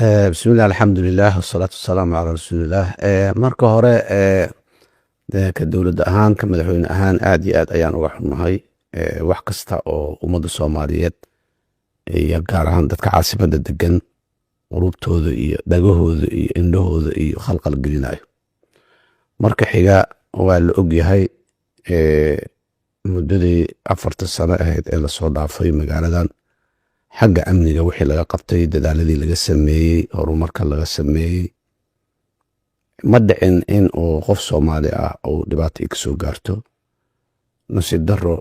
Bismillaah, alxamdulilah, wasalaatu wasalaamu calaa rasuulillaah. Marka hore, ka dowlad ahaan, ka madaxweyne ahaan, aad iyo aad ayaan uga xunnahay wax kasta oo ummadda Soomaaliyeed iyo gaar ahaan dadka caasimadda degan qulubtooda iyo dhagahooda iyo indhahooda iyo khalqal gelinayo. Marka xiga, waa la ogyahay muddadii 4ta sano ahayd ee lasoo dhaafay magaaladan xagga amniga wixii laga qabtay, dadaaladii laga sameeyey, horumarka laga sameeyey. Ma dhicin in uu qof Soomaali ah uu dhibaato ka soo gaarto. Nasiib daro,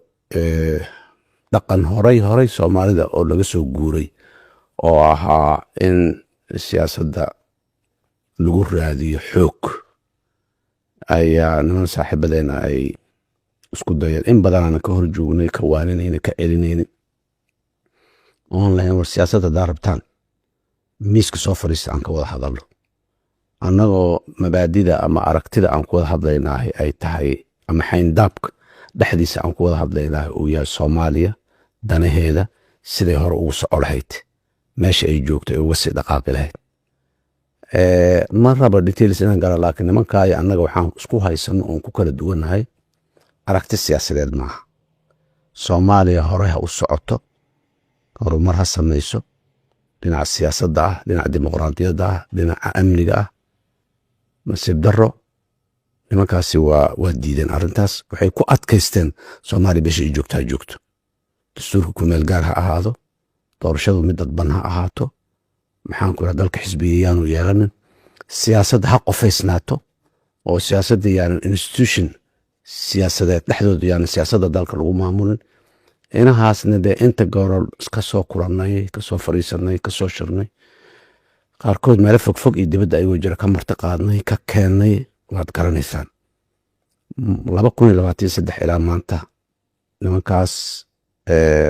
dhaqan horay horay Soomaalida oo laga soo guuray oo ahaa in siyaasadda lagu raadiyo xoog ayaa niman saaxiibadeena ay isku dayeen. In badanaana ka hor joognay, ka waaninayna, ka celinayna oon lahayn: "War, siyaasadda haddaa rabtaan, miiska soo fadhiista, aan ka wada hadalno," annagoo mabaadida ama aragtida aan ku wada hadlaynaahi ay tahay ama xayndaabka dhexdiisa aan ku wada hadlaynaahi uu yahay Soomaaliya danaheeda, siday hore ugu soco lahayd, meesha ay joogto ay uga sii dhaqaaqi lahayd. Ma raba details inaan gala, laakiin nimankaayo annaga waxaan isku haysano oon ku kala duwannahay aragti siyaasadeed maaha. Soomaaliya hore ha u socoto, horumar ha samayso, dhinaca siyaasadda ah, dhinaca dimuqraadiyadda ah, dhinaca amniga ah. Nasiib daro, nimankaasi waa diideen arrintaas. Waxay ku adkaysteen Soomaaliya meesha ay joogto ha joogto, dastuurka kumeel gaar ha ahaado, doorashadu mid dadban ha ahaato, maxaan ku dalka xisbiga yaanu yeelanin, siyaasadda ha qofaysnaato oo siyaasadda yaanan institution siyaasadeed dhexdooda yaanan siyaasadda dalka lagu maamulin. Inahaasna dee inta goorol ka soo kulannay, kasoo fadhiisanay, kasoo shirnay, qaarkood meelo fogfog iyo dibadda ayagoo jira ka marti qaadnay, ka keennay, waad garanaysaan. 2023 ilaa maanta nimankaas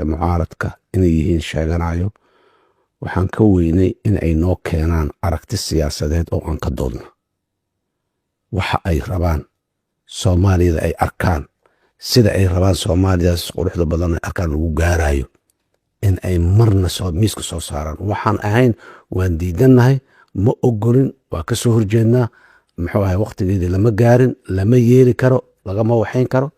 mucaaradka inay yihiin sheeganayo waxaan ka weynay in ay noo keenaan aragti siyaasadeed oo aan ka doodno waxa ay rabaan, Soomaaliyada ay arkaan, sida ay rabaan Soomaaliyaas quruxda badan ay arkaan lagu gaarayo, in ay marna miiska soo saaraan. Waxaan ahayn waan diidannahay, ma ogolin, waa ka soo horjeednaa, muxuu ahay, waqtigeedii lama gaarin, lama yeeli karo, lagama waxayn karo.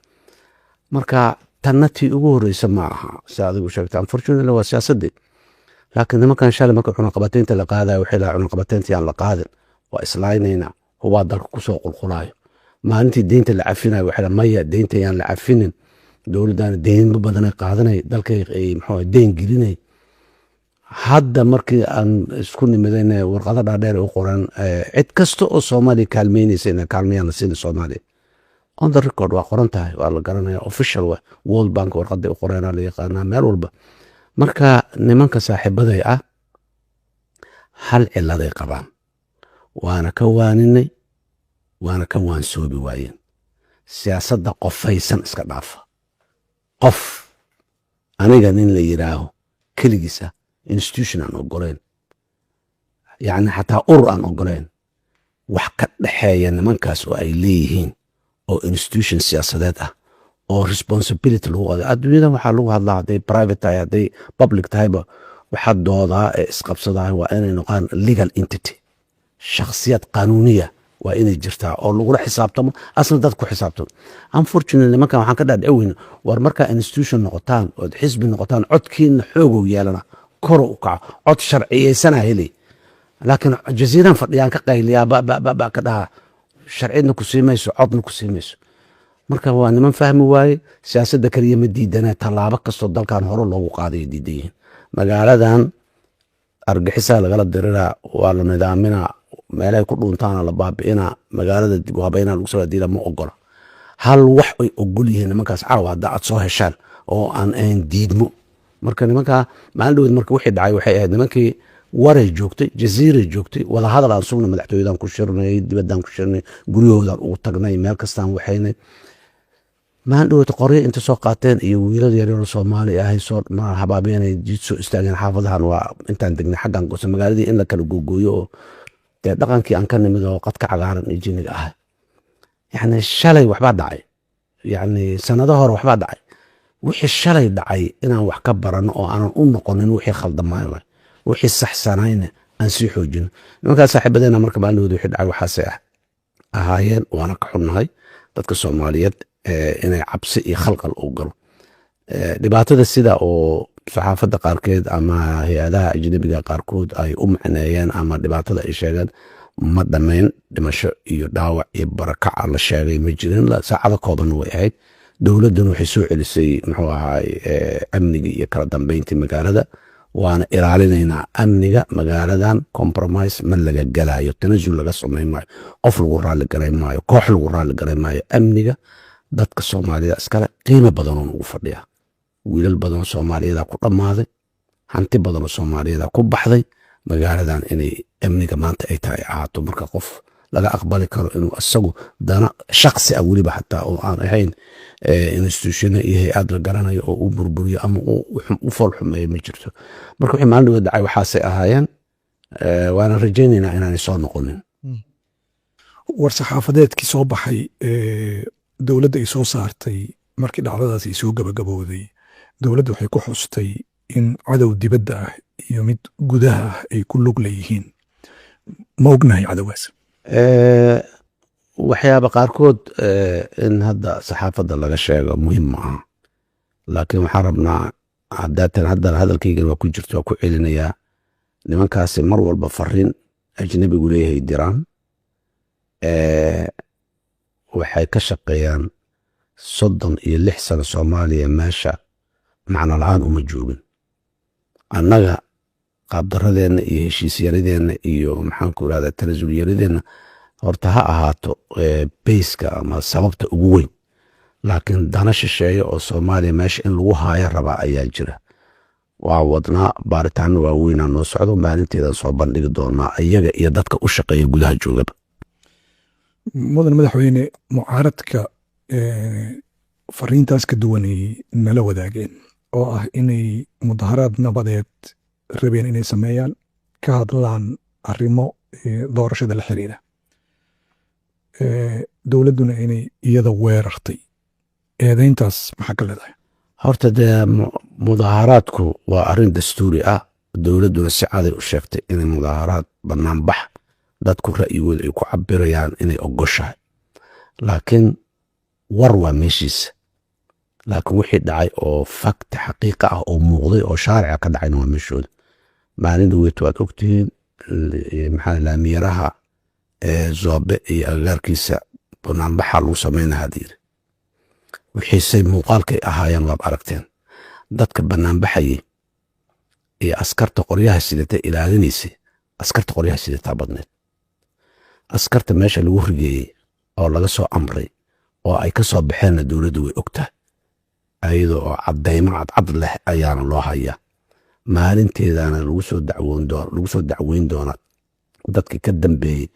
Marka tanna tii ugu horeysa ma aha, sida adigu sheegtay. Unfortunately, waa siyaasaddii. Laakiin nimankan shalay marka cunaqabateynta la qaadayo waxay lahaa: "Cunaqabateynta yaan la qaadin, waa islaynayna, hubaa dalka kusoo qulqulayo." Maalintii deynta la cafinayo waxay lahaa: "Maya, deynta yaan la cafinin, dowladdana deynmo badanay qaadanay, dalkay muxuu deyn gelinay." Hadda markii aan isku nimidayna warqado dhaadheer u qoran cid kasta oo Soomaaliya kaalmeynaysa ina kaalmayaan la siina Soomaaliya. On the record waa qoran tahay, waa la garanaya, official wa World Bank warqaday u qoreenaa la yaqaanaa meel walba. Marka nimanka saaxiibaday ah hal ciladay qabaan, waana ka waaninay, waana ka waansoobi waayeen: siyaasadda qofaysan iska dhaafa. Qof aniga nin la yiraaho keligiisa, institution aan ogoleen, yacni xataa urur aan ogoleen, wax ka dhexeeya nimankaas oo ay leeyihiin oo institution siyaasadeed ah oo responsibility lagu qaado. Adduunyadan waxaa lagu hadlaa, hadday private tahay, hadday public tahayba, waxaa doodaa ee isqabsadahay waa inay noqaan legal entity, shakhsiyad qaanuuniya waa inay jirtaa oo lagula xisaabtamo, asna dad ku xisaabtamo. Unfortunately, nimankan waxaan ka dhaadhici weyne: war, markaa institution noqotaan ood xisbi noqotaan, codkiina xoogow yeelana, koro u kaco, cod sharciyeysana helay. Laakiin jasiiran fadhiyaan ka qayliyaa, ba ba ba ba ka dhaha, sharcidna ku siimayso, codna ku siimayso. Marka waa niman fahmi waaye. Siyaasadda keliya ma diidana, tallaabo kastoo dalkan hore loogu qaaday diidan yihiin. Magaaladan argaxisaa lagala diriraa, waa la nidaaminaa, meelahay ku dhuuntaana la baabi'inaa, magaalada dib u habeynaa lagu soo diida, ma ogola. Hal wax ay ogol yihiin nimankaas caawa hadda aad soo heshaan oo aan ahayn diidmo. Marka nimankaa maalin dhaweed marka wixii dhacay waxay ahayd nimankii waray joogtay, jasiiray joogtay, wadahadal aan sugna, madaxtooyadan ku shirnay, dibaddaan ku shirnay, guryahoodaan ugu tagnay, meel kastaan waxaynay. Maalin dhaweed qoryo inta soo qaateen iyo wiilal yaryaro Soomaali ahay soo habaabeenay, jiid soo istaageen xaafadahan waa intaan degnay xaggan goose magaaladii in la kala googooyo oo dee dhaqankii aan ka nimid oo qadka cagaaran iyo jiniga ah. Yacni shalay waxbaa dhacay, yacni sanado hore waxbaa dhacay. Wixii shalay dhacay inaan wax ka barano oo aanan u noqonin wixii khaldamaay, waay wixii saxsanayna aan sii xoojino. Aan sii xoojino nimankaas saaxiibadeena. Marka maalin wixii dhacay waxaasay ahaayeen, waana ka xunnahay dadka Soomaaliyeed inay cabsi iyo khalqal uu galo. Dhibaatada sida oo saxaafadda qaarkeed ama hay-adaha ajnabiga qaarkood ay u macneeyeen ama dhibaatada ay sheegeen ma dhammayn. Dhimasho iyo dhaawac iyo barakaca la sheegay ma jirin, saacado koobanna way ahayd. Dowladduna waxay soo celisay, muxuu ahaay, amnigii iyo kala dambeyntii magaalada, waana ilaalinaynaa amniga magaaladan. Compromise ma laga galayo, tanasul laga samayn maayo, qof lagu raalli garay maayo, koox lagu raalli garay maayo. Amniga dadka Soomaalida iskale, qiimo badanoo ugu fadhiya. Wiilal badanoo Soomaaliyada ku dhammaaday, hanti badanoo Soomaaliyada ku baxday magaaladan inay amniga maanta ay tahay ahaato. Marka qof laga aqbali karo inuu isagu dana shaqsi ah, weliba xataa oo aan ahayn institution iyo hay-ad la garanayo, oo u burburiyo ama u fool xumeeyo ma jirto. Marka wixii maalin dhaweed dhacay waxaasay ahaayeen, waana rajaynaynaa inaanay soo noqonin. War saxaafadeedkii soo baxay dowladda ay soo saartay markii dhacdadaas ay soo gabagabowday, dowladda waxay ku xustay in cadow dibadda ah iyo mid gudaha ah ay ku lug leeyihiin. Ma ognahay cadowgaas? Waxyaaba qaarkood in hadda saxaafadda laga sheego muhiim ma aha, laakiin waxaan rabnaa haddaatan haddana hadalkaygan waa ku jirto, waa ku celinayaa: nimankaasi mar walba fariin ajnabigu leeyahay diraan. Waxay ka shaqeeyaan 36 sano Soomaaliya meesha macno la-aan uma joogin. Annaga qaabdaradeenna iyo heshiisyaradeenna iyo, maxaanku irahda, tanasulyaradeenna horta ha ahaato base-ka ama sababta ugu weyn, laakiin dana shisheeye oo Soomaaliya meesha in lagu haayo rabaa ayaa jira. Waa wadnaa baaritaano waaweynaa noo socdo, maalinteedan soo bandhigi doonaa iyaga iyo dadka u shaqeeya gudaha joogaba. Mudan madaxweyne, mucaaradka fariintaas ka duwanay nala wadaageen oo ah inay mudaharaad nabadeed rabeen inay sameeyaan, ka hadlaan arrimo doorashada la xiriira, dowladduna inay iyada weerartay. Eedeyntaas maxaa ka leedahay? Horta dee mudaaharaadku waa arrin dastuuri ah. Dowladduna si caday u sheegtay inay mudaaharaad, banaanbax dadku ra'yigooda ay ku cabirayaan, inay ogoshahay, laakiin war waa meeshiisa. Laakiin wixii dhacay oo fact xaqiiqa ah oo muuqday oo shaarica ka dhacayna waa meeshooda. Maalin dhaweeto waad ogtihiin, maxaa, laamiyaraha ee Zoobe iyo agagaarkiisa banaanbaxa lagu samaynahaa la yiri. Wixiisay muuqaalkay ahaayeen waad aragteen. Dadka banaanbaxayay iyo askarta qoryaha sidata ilaalinaysay, askarta qoryaha sidataa badneed. Askarta meesha lagu rigeeyey oo laga soo amray oo ay ka soo baxeenna dowladdu way ogtahay, ayadoo oo caddaymo cadcad leh ayaana loo hayaa. Maalinteedana lagu soo dacweyn doonaa dadkii ka dambeeyey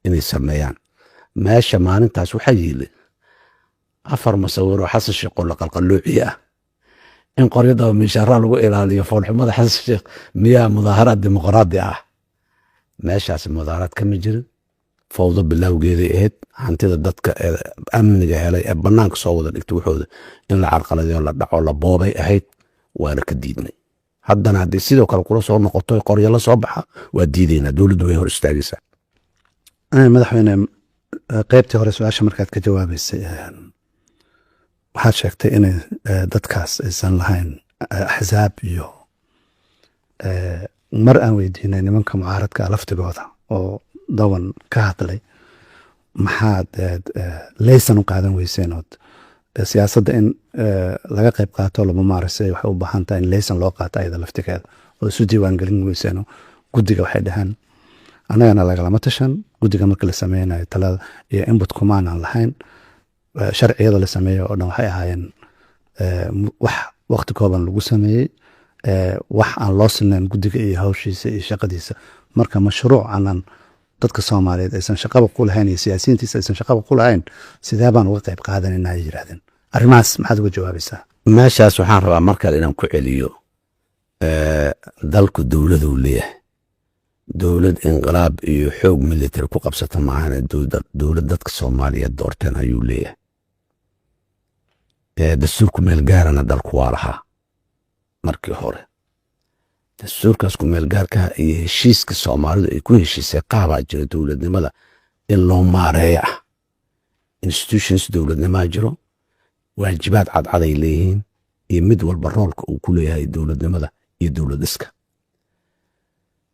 inay sameeyaan. Meesha maalintaas waxaa yiili afar masawiro Xasan Sheekh oo la qalqalloociye ah in qoryada miishaaraa lagu ilaaliyo. Foolxumada Xasan Sheekh miyaa mudaaharaad dimuqraadi ah? Meeshaas mudaaharaad kama jirin, fowdo bilowgeeday ahayd. Hantida dadka ee amniga helay ee banaanka soo wada dhigtay waxooda in la carqaladeeyo, la dhaco, la boobay ahayd, waana ka diidnay. Haddana haddii sidoo kale kula soo noqoto qoryo la soo baxa, waa diidaynaa, dowladdu way hor istaagaysaa. Madaxweyne, qaybtii hore su-aasha markaad ka jawaabaysay, waxaad sheegtay inay dadkaas aysan lahayn axzaab iyo mar aan weydiinay nimanka mucaaradka laftigooda oo dawan ka hadlay, maxaad leysan u qaadan weyseen ood siyaasadda in laga qayb qaato lama maarisay, waxay u baahan tahay in leysan loo qaato ayada laftigeeda, oo isu diiwaan gelin weyseeno? Guddiga waxay dhaheen annagana lagalama tashan. Guddiga marka la sameynayo talada iyo input kumaanan lahayn. Sharciyada la sameeyo oo dhan waxay ahaayeen wax waqti kooban lagu sameeyey, wax aan loo sinayn guddiga iyo hawshiisa iyo shaqadiisa. Marka mashruuc aanan dadka Soomaaliyeed aysan shaqaba ku lahayn iyo siyaasiyiintiisa aysan shaqaba ku lahayn, sidee baan uga qayb qaadanayna, ay yidhahdeen. Arrimahaas maxaad uga jawaabaysaa? Meeshaas waxaan rabaa mar kale inaan ku celiyo: dalku dowladuu leeyahay. Dowlad inqilaab iyo xoog military ku qabsata maahane, dowlad dadka Soomaaliyeed doorteen ayuu leeyahay. Dastuurku meel gaarana dalku waa lahaa markii hore. Dastuurkaas kumeelgaarkaha iyo heshiiska Soomaalidu ay ku heshiisay qaabaa jira dowladnimada in loo maareeyo ah. Institutions dowladnimaa jiro, waajibaad cadcaday leeyihiin iyo mid walba roolka uu ku leeyahay dowladnimada iyo dowlad dhiska.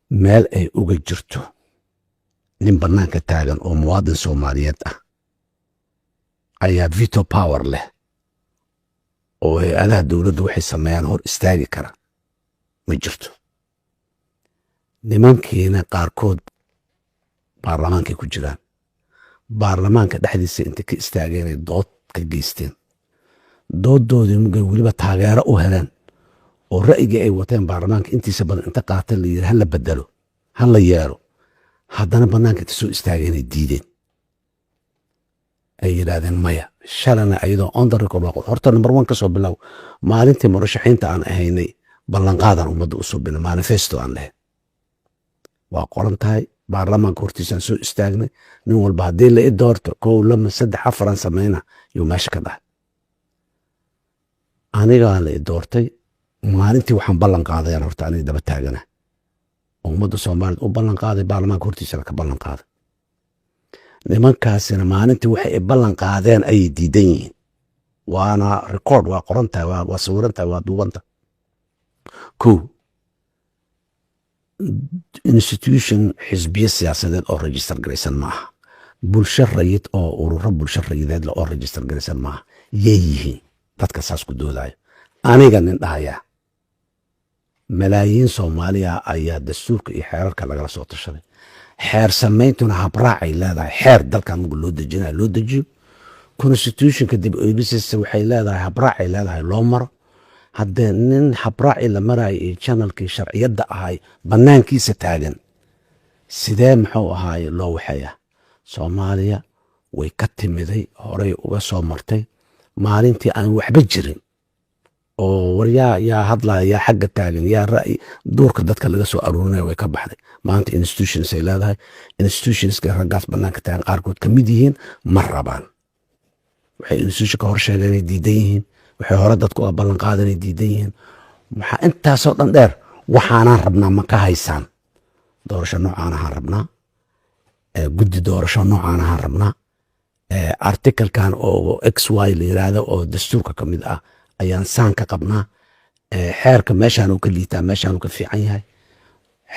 Meel ay uga jirto nin bannaanka taagan oo muwaadin Soomaaliyeed ah ayaa veto power leh oo hay-adaha dowladdu waxay sameeyaan hor istaagi kara, ma jirto. Nimankiina qaarkood baarlamaankay ku jiraan. Baarlamaanka dhexdiisa intay ka istaageenay dood ka geysteen. Doodoodii mugay weliba taageero u heleen oo ra'yigii ay wateen baarlamaanka intiisa badan inta qaata la yiri ha la bedelo, ha la yeelo, haddana bannaanka inta soo istaageenay diideen, ay yidhaahdeen maya. Shalana ayadoo on the record waa horta number one ka soo bilow maalintii murashaxiinta aan ahaynay, ballanqaadan ummadda usoo binay, manifesto aan lahayn, waa qoran tahay. Baarlamaanka hortiisaan soo istaagnay. Nin walba haddii la i doorto, kow, lama, saddex, afaran sameyna yuu meesha ka dhahay. Anigaa la i doortay maalintii waxaan ballan qaadayaan horta aniga daba taagana oo ummadda Soomaaliyed u ballan qaaday, baarlamaanka hortiisana ka ballan qaaday. Nimankaasina maalintii waxay i ballan qaadeen ayay diidan yihiin, waana record, waa qoran tahay, waa sawiran tahay, waa duuban tahay. Kow, institution xisbiye siyaasadeed oo register garaysan maaha, bulsho rayid oo ururo bulsho rayideed leh oo register garaysan maaha. Yay yihiin dadka saas ku doodayo? Aniga nin dhahayaa, malaayiin Soomaaliya ayaa dastuurka iyo xeerarka lagala soo tashaday. Xeer samayntuna habraacay leedahay. Xeer dalkan marka loo dejinayo loo dejiyo, constitutionka dib eegisiisa waxay leedahay habraacay leedahay loo maro. Haddee nin habraacii la marayo iyo channelkii sharciyadda ahay bannaankiisa taagan, sidee muxuu ahaaye loo waxeeyaa? Soomaaliya way ka timiday, horey uga soo martay maalintii aan waxba jirin oo war yaa hadlaya, yaa xagga taagan, yaa ra'yi duurka dadka laga soo aruurinaya, way ka baxday. Maanta institutions ay leedahay. Institutionska raggaas bannaanka taagan qaarkood ka mid yihiin ma rabaan. Waxay institutionka hor sheegeen inay diidan yihiin, waxay hore dadku uga ballan qaadan inay diidan yihiin. Waxaa intaasoo dhan dheer, waxaanaan rabnaa ma ka haysaan? Doorasho noocaan ahaan rabnaa, guddi doorasho noocaan ahaan rabnaa, articlekan oo XY la yiraahdo oo dastuurka ka mid ah ayaan saan ka qabnaa, xeerka meeshaanuu ka liitaa, meeshaanuu ka fiican yahay.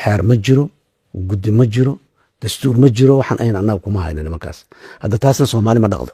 Xeer ma jiro, guddi ma jiro, dastuur ma jiro. Waxaan ahayn annaga kuma hayno nimankaas. Hadda taasna Soomaali ma dhaqdo.